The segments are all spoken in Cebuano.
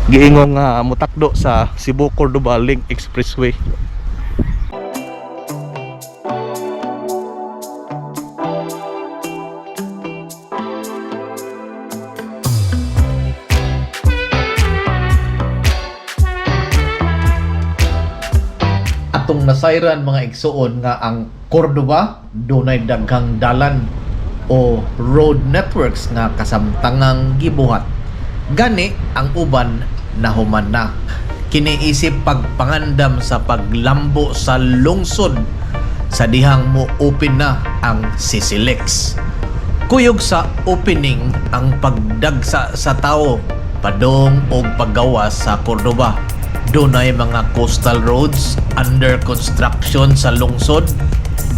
Giingong nga mutakdo sa Cebu Cordoba Link Expressway. Atong nasayran, mga igsuon, nga ang Cordoba dunay daghang dalan o road networks nga kasamtangang gibuhat. Gani ang uban nahuman na. Kini isip pagpangandam sa paglambo sa lungsod sa dihang mo open na ang CCLEX. Kuyog sa opening ang pagdagsa sa tao padong og paggawas sa Cordoba. Dunay mga coastal roads under construction sa lungsod.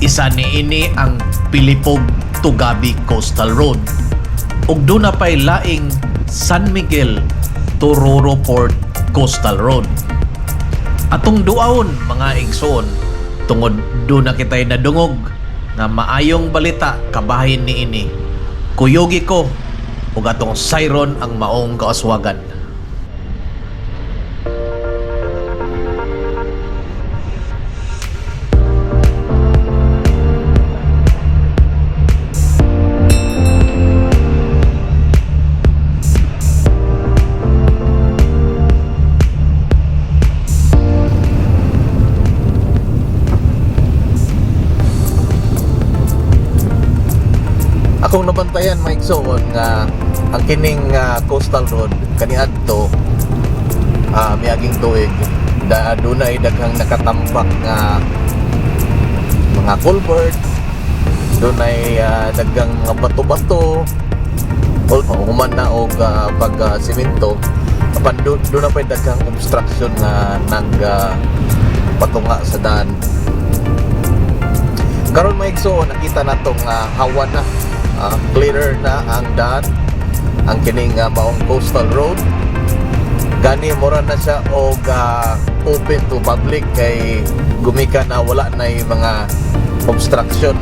Isa niini ang Pilipog Tugabi Coastal Road. Ug duna pay laing San Miguel Tororo Port Coastal Road. Atong duawon, mga igsoon, tungod duna kitay nadungog nga maayong balita kabahin niini. Kuyugi ko ug atong sayron ang maong kauswagan. Akong nabantayan, mga igsoon, nga ang kining coastal road kaniadto miaging tuig da dunay daghang nakatambak nga mga culvert, dunay daghang mga bato-bato human na og pag simento, apan doon na pa'y daghang obstruction nga nag patunga sa daan. Karon, mga igsoon, nakita nato nga hawa na, clearer na ang daan, ang kining maong coastal road. Gani mura na siya og open to public kay gumika na wala na yung mga obstruction.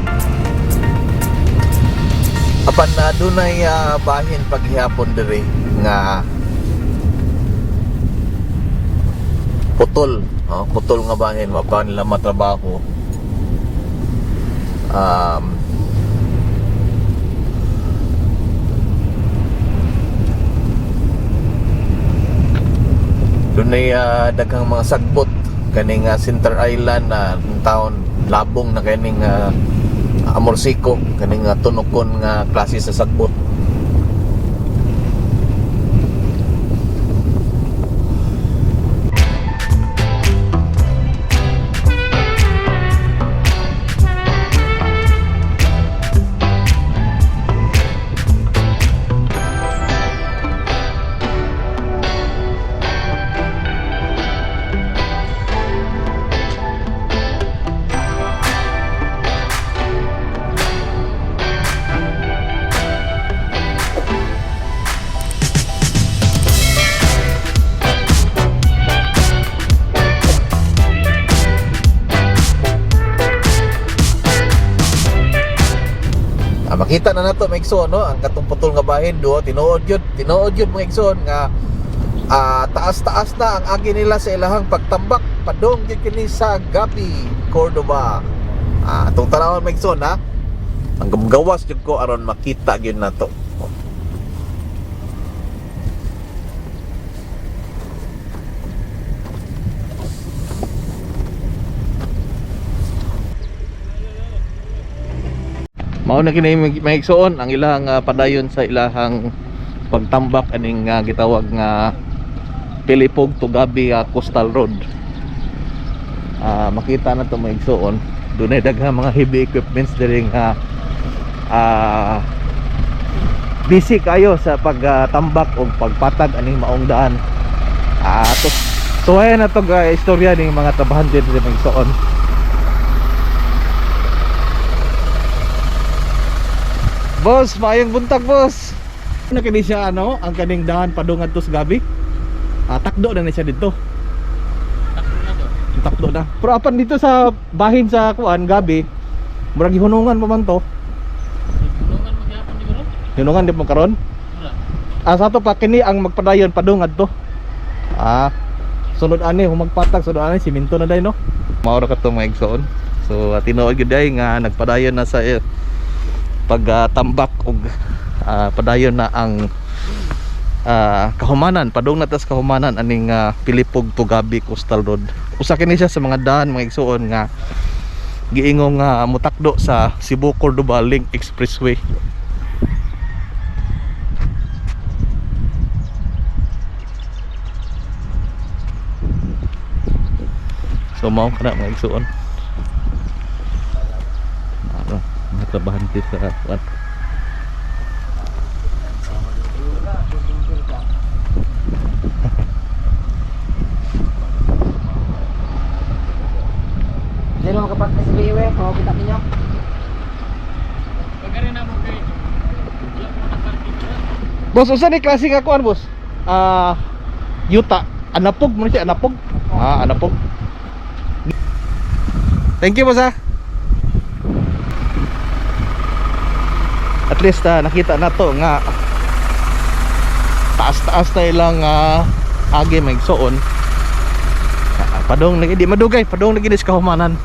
Apan na dunay bahin paghihapon diri nga putol, oh, putol nga bahin, wa pa nila matrabaho. Dunay daghang mga sagbot kaning Center Island na taon labong na kaning Amorsiko, kaning tunokon nga klase sa sagbot. Makita na nato, mga igsoon, no, ang katong putol nga bahin do tinuod yun, tinuod yun, mga igsoon, nga taas-taas na ang agi nila sa ilahang pagtambak padong gyud kini sa Gabi, Cordoba. Atong tanawon, mga igsoon, ha. Ang gawas jud ko aron makita gyud nato. Mao na kini, mga igsoon, ang ilang padayon sa ilahang pagtambak aning gitawag nga Pilipog Tugabi Coastal Road. Makita na to, mga igsoon. Dunay daghang mga heavy equipments diri nga busy kayo sa pagtambak o pagpatag aning maong daan. To suwayan na to istorya ning mga trabahante diri, mga igsoon. Boss, maayong buntag, boss. Ano kini siya, ano, ang kaning daan padung adto sa Gabi? Takdo na ni siya dito. Takdo na. Pero apan dito sa bahin sa kuan Gabi, murag gihunungan pa man to. Tulungan mo gyapon di bro? Hunungan di mo karon? Wala. Sa ato pa kini ang magpadayon padung adto. Ah, sunod ani kung magpatag sunod ani simento na day, no. Mao ra kato, mga igsoon. So tinuod gyud day nga nagpadayon na sa pagtambak og padayon na ang kahumanan, padung na tas kahumanan aning Pilipog Tugabi Coastal Road. Usa kini siya sa mga daan, mga igsoon, nga giingong nga mutakdo sa Cebu Cordoba Link Expressway. So mao kana, mga igsoon. Ano, mga trabahante sa kuan. Hindi naman kapag sa BW, kung kita ninyo. Pag rin na mo kay wala mo na parking dira. Boss, usa ni klase nga kuan, boss? Ah, yuta. Anapog mo na siya, anapog. Ah, anapog. Thank you, boss ah. At least nakita na to nga taas-taas na ilang agi magsuon. Padong lagi di madugay, padong lagi ni sa kahumanan.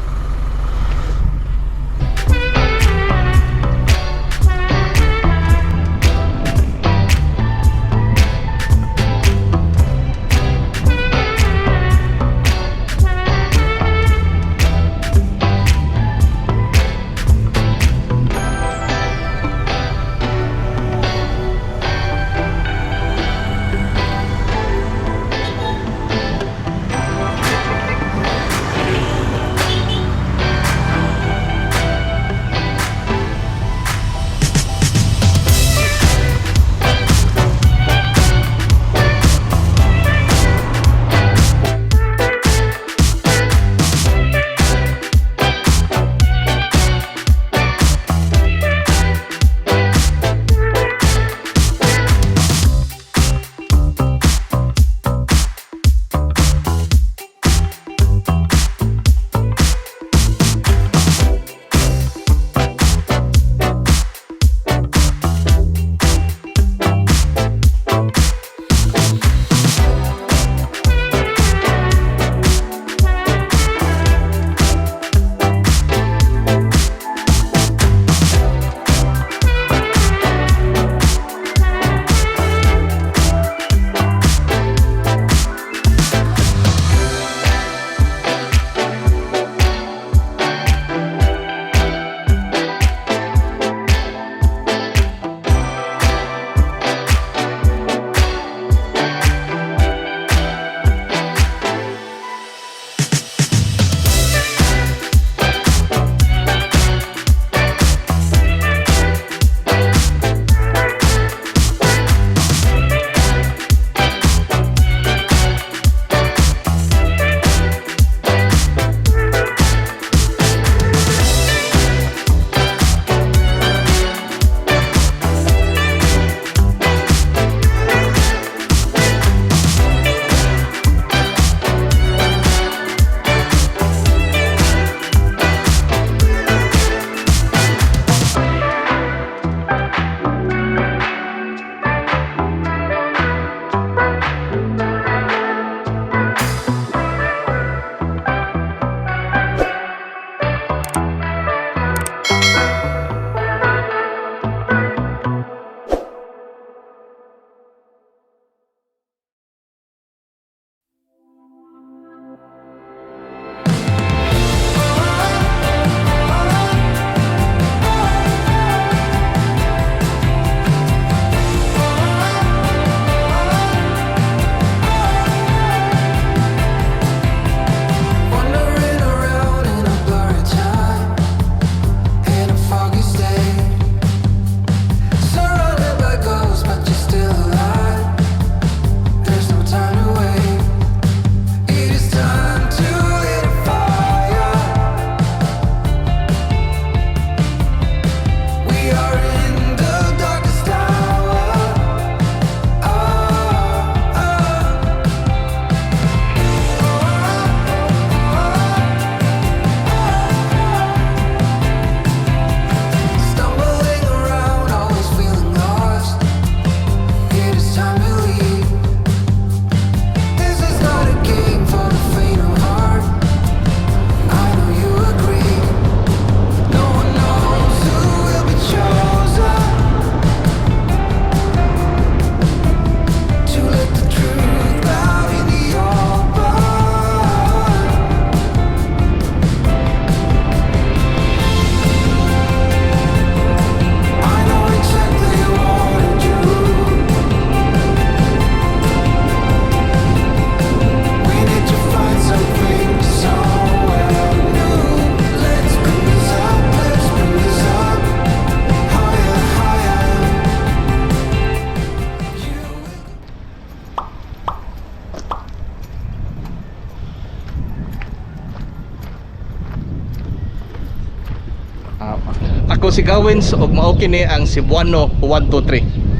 Ako si Gawins ug mao kini ang Cebuano 123.